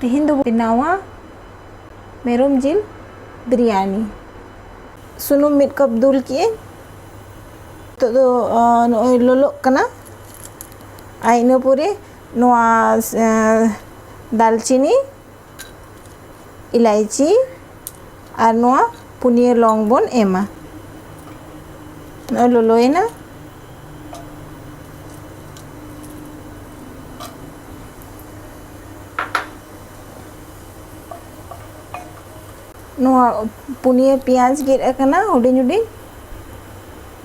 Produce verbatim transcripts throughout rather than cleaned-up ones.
ᱛᱮᱦᱮᱧ ᱫᱚ ᱵᱮᱱᱟᱣᱟ ᱢᱮᱨᱚᱢ ᱡᱤᱞ ᱵᱤᱨᱭᱟᱱᱤ᱾ ᱥᱩᱱᱩᱢ ᱢᱤᱫ ᱠᱟᱯ ᱫᱩᱞ ᱠᱮᱜᱼᱟᱹᱧ᱾ ᱱᱤᱛᱚᱜ ᱫᱚ, ᱟ, ᱱᱚᱜᱼᱚᱭ ᱞᱚᱞᱚᱜ ᱠᱟᱱᱟ᱾ ᱟᱨ ᱤᱱᱟᱹ ᱯᱚᱨᱮ ᱱᱚᱣᱟ, ᱟ, ᱫᱟᱞᱪᱤᱱᱤ, ᱤᱞᱟᱭᱪᱤ ᱟᱨ ᱱᱚᱣᱟ ᱯᱩᱱᱭᱟᱹ ᱞᱚᱝ ᱵᱚᱱ ᱮᱢᱟ᱾ ᱱᱚᱜᱼᱚᱭ ᱞᱚᱞᱚᱭᱮᱱᱟ᱾ ᱱᱚᱣᱟ ᱯᱩᱱᱭᱟᱹ ᱯᱮᱸᱭᱟᱡᱽ ᱜᱮᱫ ᱟᱠᱟᱱᱟ ᱦᱩᱰᱤᱧ ᱦᱩᱰᱤᱧ,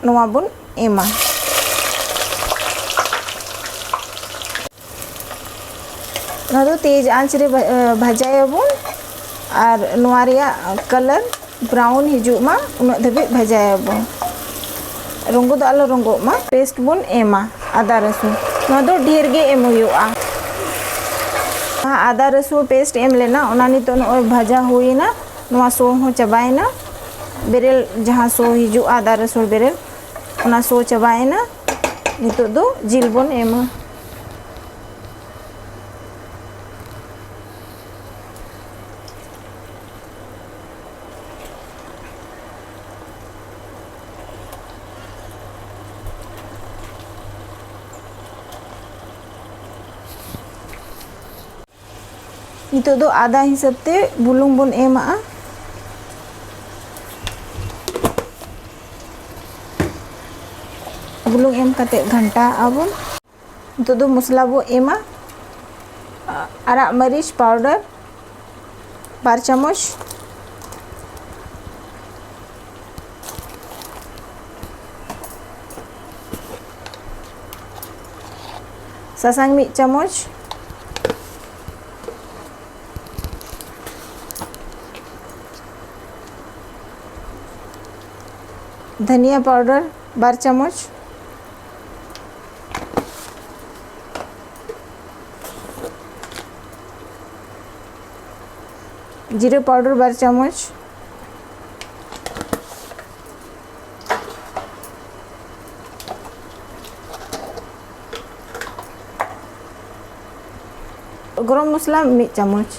ᱱᱚᱣᱟ ᱵᱚᱱ ᱮᱢᱟ᱾ ᱱᱚᱣᱟ ᱫᱚ ᱛᱮᱡᱽ ᱟᱸᱪ ᱨᱮ ᱵᱷᱟ-, ᱵᱷᱟᱡᱟᱭᱟᱵᱚᱱ ᱟᱨ ᱱᱚᱣᱟ ᱨᱮᱭᱟᱜ ᱠᱟᱞᱟᱨ ᱵᱨᱟᱣᱩᱱ ᱦᱤᱡᱩᱜ ᱢᱟ, ᱩᱱᱟᱹᱜ ᱫᱷᱟᱹᱵᱤᱡ ᱵᱷᱟᱡᱟᱭᱟᱵᱚᱱ᱾ ᱨᱚᱸᱜᱚ ᱫᱚ ᱟᱞᱚ ᱨᱚᱸᱜᱚᱜ ᱢᱟ᱾ ᱯᱮᱥᱴ ᱵᱚᱱ ᱮᱢᱟ ᱟᱫᱟ ᱨᱟᱹᱥᱩᱱ, ᱱᱚᱣᱟ ᱫᱚ ᱰᱷᱮᱨ ᱜᱮ ᱮᱢ ᱦᱩᱭᱩᱜᱼᱟ᱾ ᱡᱟᱦᱟᱸ ᱟᱫᱟ ᱨᱟᱹᱥᱩᱱ ᱯᱮᱥᱴ ᱮᱢ ᱞᱮᱱᱟ, ᱚᱱᱟ ᱱᱤᱛᱚᱜ ᱱᱚᱜᱼᱚᱭ ᱵᱷᱟᱡᱟ ᱦᱩᱭᱮᱱᱟ, ᱱᱚᱣᱟ ᱥᱚ ᱦᱚᱸ ᱪᱟᱵᱟᱭᱮᱱᱟ᱾ ᱵᱮᱨᱮᱞ ᱡᱟᱦᱟᱸ ᱥᱚ ᱦᱤᱡᱩᱜᱼᱟ ᱟᱫᱟ ᱨᱟᱹᱥᱩᱱ ᱵᱮᱨᱮᱞ, ᱚᱱᱟ ᱥᱚ ᱪᱟᱵᱟᱭᱮᱱᱟ᱾ ᱱᱤᱛᱚᱜ ᱫᱚ ᱡᱤᱞ ᱵᱚᱱ ᱮᱢᱟ᱾ ᱱᱤᱛᱚᱜ ᱫᱚ ᱟᱫᱟ ᱦᱤᱥᱟᱹᱵ ᱛᱮ ᱵᱩᱞᱩᱝ ᱵᱚᱱ ᱮᱢᱟᱜᱼᱟ᱾ ᱵᱩᱞᱩᱝ ᱮᱢ ᱠᱟᱛᱮ ᱜᱷᱟᱱᱴᱟ ᱟᱵᱚᱱ᱾ ᱱᱤᱛᱚᱜ ᱫᱚ ᱢᱚᱥᱞᱟ ᱵᱚ ᱮᱢᱟ᱾ ᱟᱨᱟᱜ ᱢᱟᱹᱨᱤᱪ ᱯᱟᱣᱰᱟᱨ ᱵᱟᱨ ᱪᱟᱢᱚᱪ, ᱥᱟᱥᱟᱝ ᱢᱤᱫ ᱪᱟᱢᱚᱪ, ᱫᱷᱟᱹᱱᱤᱭᱟᱹ ᱯᱟᱣᱰᱟᱨ ᱵᱟᱨ ᱪᱟᱢᱚᱪ, ᱡᱤᱨᱟᱹ ᱯᱟᱣᱰᱟᱨ ᱵᱟᱨ ᱪᱟᱢᱚᱪ, ᱜᱚᱨᱚᱢ ᱢᱚᱥᱞᱟ ᱢᱤᱫ ᱪᱟᱢᱚᱪ᱾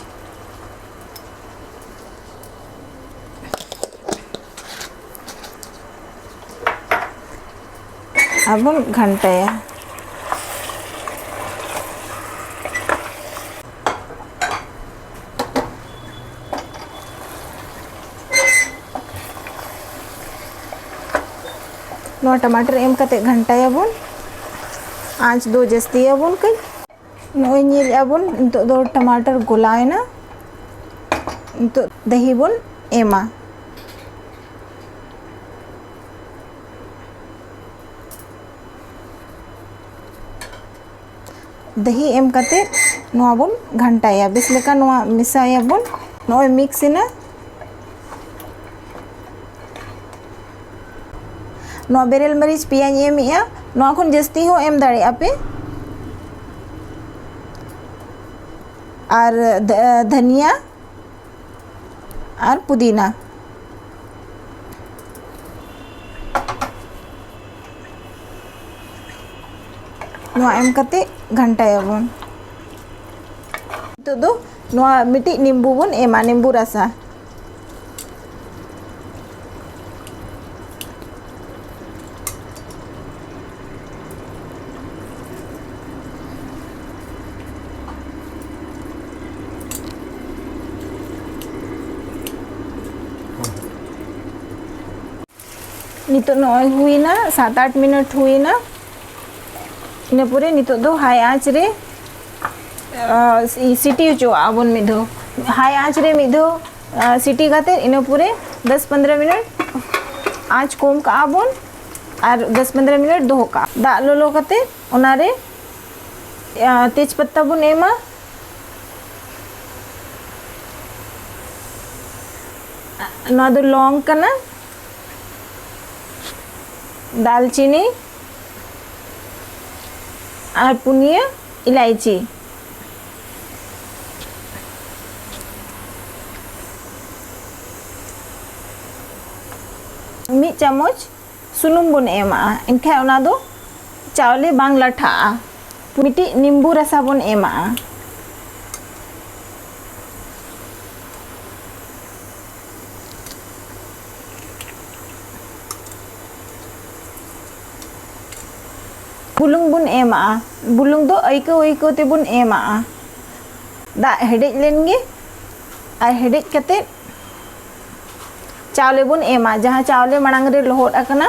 ᱟᱨ ᱵᱚᱱ ᱜᱷᱟᱱᱴᱟᱭᱟ᱾ ᱱᱚᱣᱟ ᱴᱟᱢᱟᱴᱟᱨ ᱮᱢ ᱠᱟᱛᱮ ᱜᱷᱟᱱᱴᱟᱭᱟᱵᱚᱱ᱾ ᱟᱸᱪ ᱫᱚ ᱡᱟᱹᱥᱛᱤᱭᱟᱵᱚᱱ ᱠᱟᱹᱡ᱾ ᱱᱚᱜᱼᱚᱭ ᱧᱮᱞᱮᱜᱼᱟ ᱵᱚᱱ, ᱱᱤᱛᱚᱜ ᱫᱚ ᱴᱟᱢᱟᱴᱟᱨ ᱜᱚᱞᱟᱣᱮᱱᱟ᱾ ᱱᱤᱛᱚᱜ ᱫᱟᱹᱦᱤ ᱵᱚᱱ ᱮᱢᱟ᱾ ᱫᱟᱹᱦᱤ ᱮᱢ ᱠᱟᱛᱮ ᱱᱚᱣᱟ ᱵᱚᱱ ᱜᱷᱟᱱᱴᱟᱭᱟ, ᱵᱮᱥ ᱞᱮᱠᱟ ᱱᱚᱣᱟ ᱢᱮᱥᱟᱭᱟᱵᱚᱱ᱾ ᱱᱚᱜᱼᱚᱭ ᱢᱤᱠᱥ ᱮᱱᱟ᱾ ᱱᱚᱣᱟ ᱵᱮᱨᱮᱞ ᱢᱟᱹᱨᱤᱪ ᱯᱮᱭᱟᱧ ᱮᱢᱮᱜᱼᱟ, ᱱᱚᱣᱟ ᱠᱷᱚᱱ ᱡᱟᱹᱥᱛᱤ ᱦᱚᱸ ᱮᱢ ᱫᱟᱲᱮᱭᱟᱜᱼᱟ ᱯᱮ᱾ ᱟᱨ ᱫᱷ-, ᱫᱷᱟᱹᱱᱤᱭᱟ ᱟᱨ ᱯᱩᱫᱤᱱᱟ᱾ ᱱᱚᱣᱟ ᱮᱢ ᱠᱟᱛᱮ ᱜᱷᱟᱱᱴᱟᱭᱟᱵᱚᱱ᱾ ᱱᱤᱛᱚᱜ ᱫᱚ ᱱᱚᱣᱟ ᱢᱤᱫᱴᱤᱡ ᱱᱤᱢᱵᱩ ᱵᱚᱱ ᱮᱢᱟ, ᱱᱤᱢᱵᱩ ᱨᱟᱥᱟ᱾ ᱱᱤᱛᱚᱜ ᱱᱚᱜᱼᱚᱭ ᱦᱩᱭᱱᱟ, ᱥᱟᱛ ᱟᱴ ᱢᱤᱱᱤᱴ ᱦᱩᱭᱱᱟ᱾ ᱤᱱᱟᱹ ᱯᱚᱨᱮ ᱱᱤᱛᱚᱜ ᱫᱚ ᱦᱟᱭ ᱟᱸᱪ ᱨᱮ, ᱟᱸ, ᱥᱤ-, ᱥᱤᱴᱤ ᱦᱚᱪᱚᱣᱟᱜᱼᱟ ᱵᱚᱱ ᱢᱤᱫ ᱫᱷᱟᱣ᱾ ᱦᱟᱭ ᱟᱸᱪ ᱨᱮ ᱢᱤᱫ ᱫᱷᱟᱣ, ᱟᱸ, ᱥᱤᱴᱤ ᱠᱟᱛᱮ ᱤᱱᱟᱹ ᱯᱚᱨᱮ ᱫᱚᱥ ᱯᱚᱱᱫᱽᱨᱚ ᱢᱤᱱᱤᱴ ᱟᱸᱪ ᱠᱚᱢ ᱠᱟᱜᱼᱟ ᱵᱚᱱ ᱟᱨ ᱫᱚᱥ ᱯᱚᱱᱫᱽᱨᱚ ᱢᱤᱱᱤᱴ ᱫᱚᱦᱚ ᱠᱟᱜᱼᱟ᱾ ᱫᱟᱜ ᱞᱚᱞᱚ ᱠᱟᱛᱮ ᱚᱱᱟᱨᱮ, ᱟᱸ, ᱛᱮᱡᱽ ᱯᱟᱛᱟ ᱵᱚᱱ ᱮᱢᱟ᱾ ᱱᱚᱣᱟ ᱫᱚ ᱞᱚᱝ ᱠᱟᱱᱟ, ᱫᱟᱞᱪᱤᱱᱤ ᱟᱨ ᱯᱩᱱᱭᱟᱹ ᱤᱞᱟᱭᱪᱤ᱾ ᱢᱤᱫ ᱪᱟᱢᱚᱪ ᱥᱩᱱᱩᱢ ᱵᱚᱱ ᱮᱢᱟᱜᱼᱟ, ᱮᱱᱠᱷᱟᱱ ᱚᱱᱟ ᱫᱚ ᱪᱟᱣᱞᱮ ᱵᱟᱝ ᱞᱟᱴᱷᱟᱜᱼᱟ᱾ ᱢᱤᱫᱴᱤᱡ ᱱᱤᱢᱵᱩ ᱨᱟᱥᱟ ᱵᱚᱱ ᱮᱢᱟᱜᱼᱟ᱾ ᱵᱩᱞᱩᱝ ᱵᱚᱱ ᱮᱢᱟᱜᱼᱟ᱾ ᱵᱩᱞᱩᱝ ᱫᱚ ᱟᱹᱭᱠᱟᱹᱣ ᱟᱹᱭᱠᱟᱹᱣ ᱛᱮᱵᱚᱱ ᱮᱢᱟᱜᱼᱟ᱾ ᱫᱟᱜ ᱦᱮᱰᱮᱡ ᱞᱮᱱ ᱜᱮ, ᱟᱨ ᱦᱮᱰᱮᱡ ᱠᱟᱛᱮ ᱪᱟᱣᱞᱮ ᱵᱚᱱ ᱮᱢᱟ, ᱡᱟᱦᱟᱸ ᱪᱟᱣᱞᱮ ᱢᱟᱲᱟᱝ ᱨᱮ ᱞᱚᱦᱚᱫ ᱟᱠᱟᱱᱟ᱾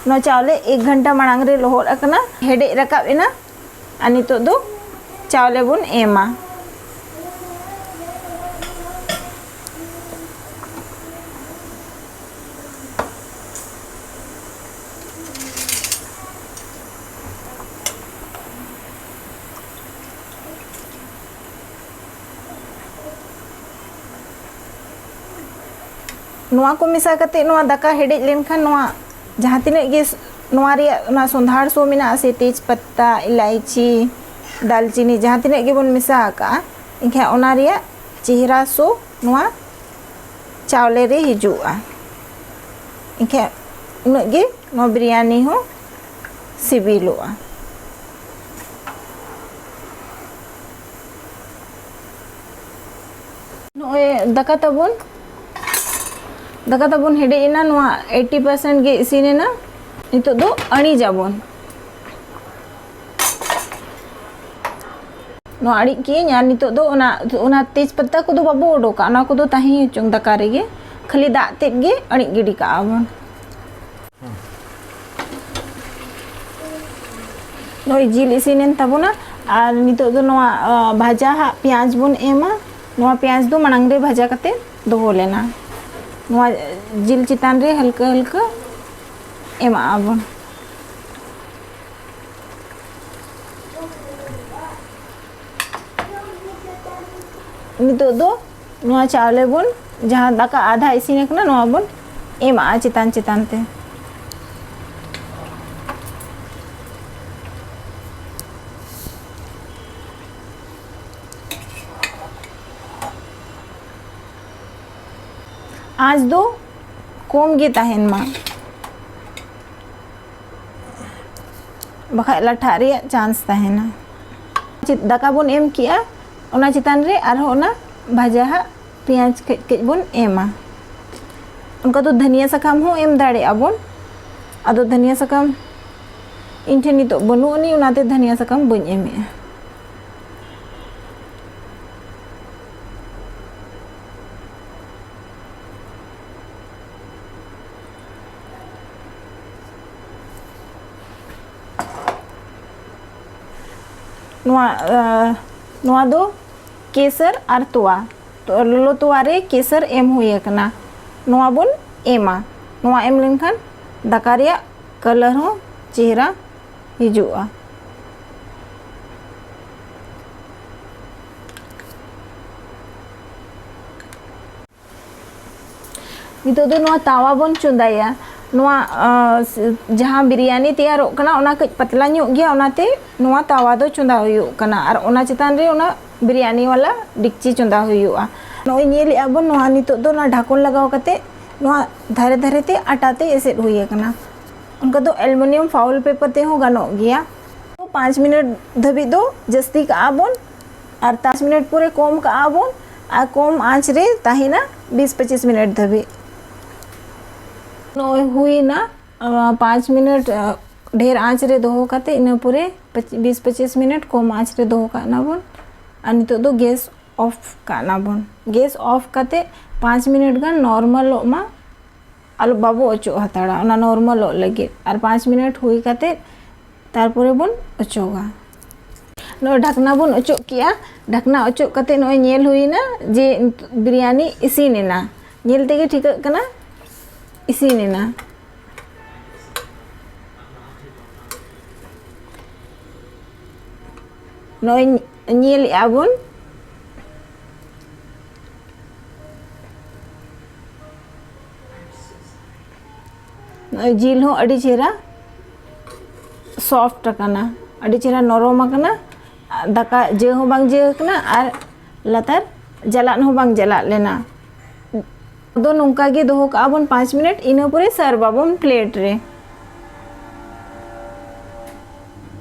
ᱱᱚᱣᱟ ᱪᱟᱣᱞᱮ ᱮᱠ ᱜᱷᱚᱱᱴᱟ ᱢᱟᱲᱟᱝ ᱨᱮ ᱞᱚᱦᱚᱫ ᱟᱠᱟᱱᱟ, ᱦᱮᱰᱮᱡ ᱨᱟᱠᱟᱵ ᱮᱱᱟ᱾ ᱟᱨ ᱱᱤᱛᱚᱜ ᱫᱚ ᱪᱟᱣᱞᱮ ᱵᱚᱱ ᱮᱢᱟ᱾ ᱱᱚᱣᱟ ᱠᱚ ᱢᱮᱥᱟ ᱠᱟᱛᱮ, ᱱᱚᱣᱟ ᱫᱟᱠᱟ ᱦᱮᱰᱮᱡ ᱞᱮᱱᱠᱷᱟᱱ, ᱱᱚᱣᱟ ᱡᱟᱦᱟᱸ ᱛᱤᱱᱟᱹᱜ ᱜᱮ ᱱᱚᱣᱟ ᱨᱮᱭᱟᱜ ᱚᱱᱟ ᱥᱚᱸᱫᱷᱟᱲ ᱥᱚ ᱢᱮᱱᱟᱜᱼᱟ ᱥᱮ, ᱛᱮᱡᱽ ᱯᱟᱛᱟ, ᱤᱞᱟᱭᱪᱤ, ᱫᱟᱞᱪᱤᱱᱤ, ᱡᱟᱦᱟᱸ ᱛᱤᱱᱟᱹᱜ ᱜᱮᱵᱚᱱ ᱢᱮᱥᱟ ᱟᱠᱟᱜᱼᱟ, ᱮᱱᱠᱷᱟᱱ ᱚᱱᱟ ᱨᱮᱭᱟᱜ ᱪᱮᱦᱨᱟ ᱥᱚ ᱱᱚᱣᱟ ᱪᱟᱣᱞᱮ ᱨᱮ ᱦᱤᱡᱩᱜᱼᱟ᱾ ᱮᱱᱠᱷᱟᱱ ᱩᱱᱟᱹᱜ ᱜᱮ ᱱᱚᱣᱟ ᱵᱤᱨᱭᱟᱱᱤ ᱦᱚᱸ ᱥᱤᱵᱤᱞᱚᱜᱼᱟ᱾ ᱱᱚᱜᱼᱚᱭ ᱫᱟᱠᱟ ᱛᱟᱵᱚᱱ, ᱫᱟᱠᱟ ᱛᱟᱵᱚᱱ ᱦᱮᱰᱮᱡ ᱮᱱᱟ, ᱱᱚᱣᱟ ᱮᱭᱤᱴᱤ ᱯᱟᱨᱥᱮᱱᱴ ᱜᱮ ᱤᱥᱤᱱ ᱮᱱᱟ᱾ ᱱᱤᱛᱚᱜ ᱫᱚ ᱟᱹᱬᱤᱡᱟᱵᱚᱱ᱾ ᱱᱚᱣᱟ ᱟᱹᱬᱤᱡ ᱠᱮᱜᱼᱟᱹᱧ, ᱟᱨ ᱱᱤᱛᱚᱜ ᱫᱚ ᱚᱱᱟ, ᱚᱱᱟ ᱛᱮᱡᱽ ᱯᱟᱛᱟ ᱠᱚᱫᱚ ᱵᱟᱵᱚ ᱚᱰᱚᱠᱟ, ᱚᱱᱟ ᱠᱚᱫᱚ ᱛᱟᱦᱮᱸ ᱦᱚᱪᱚᱝ ᱫᱟᱠᱟ ᱨᱮᱜᱮ, ᱠᱷᱟᱹᱞᱤ ᱫᱟᱜ ᱛᱮᱫ ᱜᱮ ᱟᱹᱬᱤᱡ ᱜᱤᱰᱤ ᱠᱟᱜᱼᱟ ᱵᱚᱱ᱾ ᱱᱚᱜᱼᱚᱭ ᱡᱤᱞ ᱤᱥᱤᱱᱮᱱ ᱛᱟᱵᱚᱱᱟ, ᱟᱨ ᱱᱤᱛᱚᱜ ᱫᱚ ᱱᱚᱣᱟ, ᱟ, ᱵᱷᱟᱡᱟ ᱦᱟᱸᱜ ᱯᱮᱸᱭᱟᱡᱽ ᱵᱚᱱ ᱮᱢᱟ᱾ ᱱᱚᱣᱟ ᱯᱮᱸᱭᱟᱡᱽ ᱫᱚ ᱢᱟᱲᱟᱝ ᱨᱮ ᱵᱷᱟᱡᱟ ᱠᱟᱛᱮ ᱫᱚᱦᱚ ᱞᱮᱱᱟ᱾ ᱱᱚᱣᱟ ᱡᱤᱞ ᱪᱮᱛᱟᱱ ᱨᱮ ᱦᱟᱞᱠᱟ ᱦᱟᱞᱠᱟ ᱮᱢᱟᱜᱼᱟ ᱵᱚᱱ᱾ ᱱᱤᱛᱚᱜ ᱫᱚ ᱱᱚᱣᱟ ᱪᱟᱣᱞᱮ ᱵᱚᱱ, ᱡᱟᱦᱟᱸ ᱫᱟᱠᱟ ᱟᱫᱷᱟ ᱤᱥᱤᱱ ᱟᱠᱟᱱᱟ, ᱱᱚᱣᱟ ᱵᱚᱱ ᱮᱢᱟᱜᱼᱟ ᱪᱮᱛᱟᱱ ᱪᱮᱛᱟᱱ ᱛᱮ᱾ ᱟᱸᱪ ᱫᱚ ᱠᱚᱢ ᱜᱮ ᱛᱟᱦᱮᱱ ᱢᱟ, ᱵᱟᱠᱷᱟᱡ ᱞᱟᱴᱷᱟᱜ ᱨᱮᱭᱟᱜ ᱪᱟᱱᱥ ᱛᱟᱦᱮᱱᱟ᱾ ᱪᱮᱫ ᱫᱟᱠᱟ ᱵᱚᱱ ᱮᱢ ᱠᱮᱜᱼᱟ, ᱚᱱᱟ ᱪᱮᱛᱟᱱ ᱨᱮ ᱟᱨᱦᱚᱸ ᱚᱱᱟ ᱵᱷᱟᱡᱟ ᱦᱟᱸᱜ ᱯᱮᱸᱭᱟᱡᱽ ᱠᱟᱹᱡ ᱠᱟᱹᱡ ᱵᱚᱱ ᱮᱢᱟ᱾ ᱚᱱᱠᱟ ᱫᱚ ᱫᱷᱟᱹᱱᱤᱭᱟᱹ ᱥᱟᱠᱟᱢ ᱦᱚᱸ ᱮᱢ ᱫᱟᱲᱮᱭᱟᱜᱼᱟ ᱵᱚᱱ᱾ ᱟᱫᱚ ᱫᱷᱟᱹᱱᱤᱭᱟᱹ ᱥᱟᱠᱟᱢ ᱤᱧ ᱴᱷᱮᱱ ᱱᱤᱛᱚᱜ ᱵᱟᱹᱱᱩᱜ ᱟᱹᱱᱤᱡ, ᱚᱱᱟᱛᱮ ᱫᱷᱟᱹᱱᱤᱭᱟᱹ ᱥᱟᱠᱟᱢ ᱵᱟᱹᱧ ᱮᱢᱮᱜᱼᱟ᱾ ᱱᱚᱣᱟ ᱱᱚᱣᱟ ᱫᱚ ᱠᱮᱥᱟᱨ ᱟᱨ ᱛᱚᱣᱟ᱾ ᱛᱚ ᱞᱚᱞᱚ ᱛᱚᱣᱟ ᱨᱮ ᱠᱮᱥᱟᱨ ᱮᱢ ᱦᱩᱭ ᱟᱠᱟᱱᱟ᱾ ᱱᱚᱣᱟ ᱵᱚᱱ ᱮᱢᱟ᱾ ᱱᱚᱣᱟ ᱮᱢ ᱞᱮᱱᱠᱷᱟᱱ ᱫᱟᱠᱟ ᱨᱮᱭᱟᱜ ᱠᱟᱞᱟᱨ ᱦᱚᱸ ᱪᱮᱦᱨᱟ ᱦᱤᱡᱩᱜᱼᱟ᱾ ᱱᱤᱛᱚᱜ ᱫᱚ ᱱᱚᱣᱟ ᱛᱟᱣᱟ ᱵᱚᱱ ᱪᱚᱸᱫᱟᱭᱟ᱾ ᱱᱚᱣᱟ ᱡᱟᱦᱟᱸ ᱵᱤᱨᱭᱟᱱᱤ ᱛᱮᱭᱟᱨᱚᱜ ᱠᱟᱱᱟ, ᱚᱱᱟ ᱠᱟᱹᱡ ᱯᱟᱛᱞᱟ ᱧᱚᱜ ᱜᱮᱭᱟ, ᱚᱱᱟᱛᱮ ᱱᱚᱣᱟ ᱛᱟᱣᱟ ᱫᱚ ᱪᱚᱸᱫᱟ ᱦᱩᱭᱩᱜ ᱠᱟᱱᱟ ᱟᱨ ᱚᱱᱟ ᱪᱮᱛᱟᱱ ᱨᱮ ᱚᱱᱟ ᱵᱤᱨᱭᱟᱱᱤ ᱣᱟᱞᱟ ᱰᱮᱠᱪᱤ ᱪᱚᱸᱫᱟ ᱦᱩᱭᱩᱜᱼᱟ᱾ ᱱᱚᱜᱼᱚᱭ ᱧᱮᱞᱮᱜᱼᱟ ᱵᱚᱱ, ᱱᱚᱣᱟ ᱱᱤᱛᱚᱜ ᱫᱚ ᱚᱱᱟ ᱰᱷᱟᱠᱚᱱ ᱞᱟᱜᱟᱣ ᱠᱟᱛᱮ ᱱᱚᱣᱟ ᱫᱷᱟᱨᱮ ᱫᱷᱟᱨᱮ ᱛᱮ ᱟᱴᱟ ᱛᱮ ᱮᱥᱮᱫ ᱦᱩᱭ ᱟᱠᱟᱱᱟ᱾ ᱚᱱᱠᱟ ᱫᱚ ᱮᱞᱩᱢᱤᱱᱤᱭᱟᱢ ᱯᱷᱟᱣᱩᱞ ᱯᱮᱯᱟᱨ ᱛᱮᱦᱚᱸ ᱜᱟᱱᱚᱜ ᱜᱮᱭᱟ᱾ ᱯᱟᱸᱪ ᱢᱤᱱᱤᱴ ᱫᱷᱟᱹᱵᱤᱡ ᱫᱚ ᱡᱟᱹᱥᱛᱤ ᱠᱟᱜᱼᱟ ᱵᱚᱱ ᱟᱨ ᱯᱟᱸᱪ ᱢᱤᱱᱤᱴ ᱯᱚᱨᱮ ᱠᱚᱢ ᱠᱟᱜᱼᱟ ᱵᱚᱱ ᱟᱨ ᱠᱚᱢ ᱟᱸᱪ ᱨᱮ ᱛᱟᱦᱮᱱᱟ ᱵᱤᱥ ᱯᱚᱸᱪᱤᱥ ᱢᱤᱱᱤᱴ ᱫᱷᱟᱹᱵᱤᱡ᱾ ᱱᱚᱜᱼᱚᱭ ᱦᱩᱭᱱᱟ ᱯᱟᱸᱪ ᱢᱤᱱᱤᱴ᱾ ᱰᱷᱮᱨ ᱟᱸᱪ ᱨᱮ ᱫᱚᱦᱚ ᱠᱟᱛᱮ ᱤᱱᱟᱹ ᱯᱚᱨᱮ ᱵᱤᱥ ᱯᱚᱸᱪᱤᱥ ᱢᱤᱱᱤᱴ ᱠᱚᱢ ᱟᱸᱪ ᱨᱮ ᱫᱚᱦᱚ ᱠᱟᱜ ᱱᱟᱵᱚᱱ᱾ ᱟᱨ ᱱᱤᱛᱚᱜ ᱫᱚ ᱜᱮᱥ ᱚᱯᱷ ᱠᱟᱜ ᱱᱟᱵᱚᱱ᱾ ᱜᱮᱥ ᱚᱯᱷ ᱠᱟᱛᱮ ᱯᱟᱸᱪ ᱢᱤᱱᱤᱴ ᱜᱟᱱ ᱱᱚᱨᱢᱟᱞᱚᱜ ᱢᱟ, ᱟᱞᱚ ᱵᱟᱵᱚ ᱚᱪᱚᱜ ᱦᱟᱛᱟᱲᱟ ᱚᱱᱟ ᱱᱚᱨᱢᱟᱞᱚᱜ ᱞᱟᱹᱜᱤᱫ᱾ ᱟᱨ ᱯᱟᱸᱪ ᱢᱤᱱᱤᱴ ᱦᱩᱭ ᱠᱟᱛᱮ ᱛᱟᱨᱯᱚᱨᱮ ᱵᱚᱱ ᱚᱪᱚᱜᱟ᱾ ᱱᱚᱜᱼᱚᱭ ᱰᱷᱟᱠᱱᱟ ᱵᱚᱱ ᱚᱪᱚᱜ ᱠᱮᱜᱼᱟ᱾ ᱰᱷᱟᱠᱱᱟ ᱚᱪᱚᱜ ᱠᱟᱛᱮ ᱱᱚᱜᱼᱚᱭ ᱧᱮᱞ ᱦᱩᱭᱱᱟ ᱡᱮ ᱵᱤᱨᱭᱟᱱᱤ ᱤᱥᱤᱱ ᱮᱱᱟ᱾ ᱧᱮᱞ ᱛᱮᱜᱮ ᱴᱷᱤᱠᱟᱹᱜ ᱠᱟᱱᱟ ᱤᱥᱤᱱ ᱮᱱᱟ᱾ ᱱᱚᱜᱼᱚᱭ ᱧᱮᱞᱮᱜᱼᱟ ᱵᱚᱱ, ᱱᱚᱜᱼᱚᱭ ᱡᱤᱞ ᱦᱚᱸ ᱟᱹᱰᱤ ᱪᱮᱦᱨᱟ ᱥᱚᱯᱷᱴ ᱟᱠᱟᱱᱟ, ᱟᱹᱰᱤ ᱪᱮᱦᱨᱟ ᱱᱚᱨᱚᱢ ᱟᱠᱟᱱᱟ᱾ ᱫᱟᱠᱟ ᱡᱟᱹ ᱦᱚᱸ ᱵᱟᱝ ᱡᱟᱹ ᱟᱠᱟᱱᱟ ᱟᱨ ᱞᱟᱛᱟᱨ ᱡᱟᱞᱟᱫ ᱦᱚᱸ ᱵᱟᱝ ᱡᱟᱞᱟᱫ ᱞᱮᱱᱟ᱾ ᱫᱚ ᱱᱚᱝᱠᱟ ᱜᱮ ᱫᱚᱦᱚ ᱠᱟᱜᱼᱟ ᱵᱚᱱ ᱯᱟᱸᱪ ᱢᱤᱱᱤᱴ, ᱤᱱᱟᱹ ᱯᱚᱨᱮ ᱥᱟᱨᱵᱷ ᱟᱵᱚᱱ ᱯᱞᱮᱴ ᱨᱮ᱾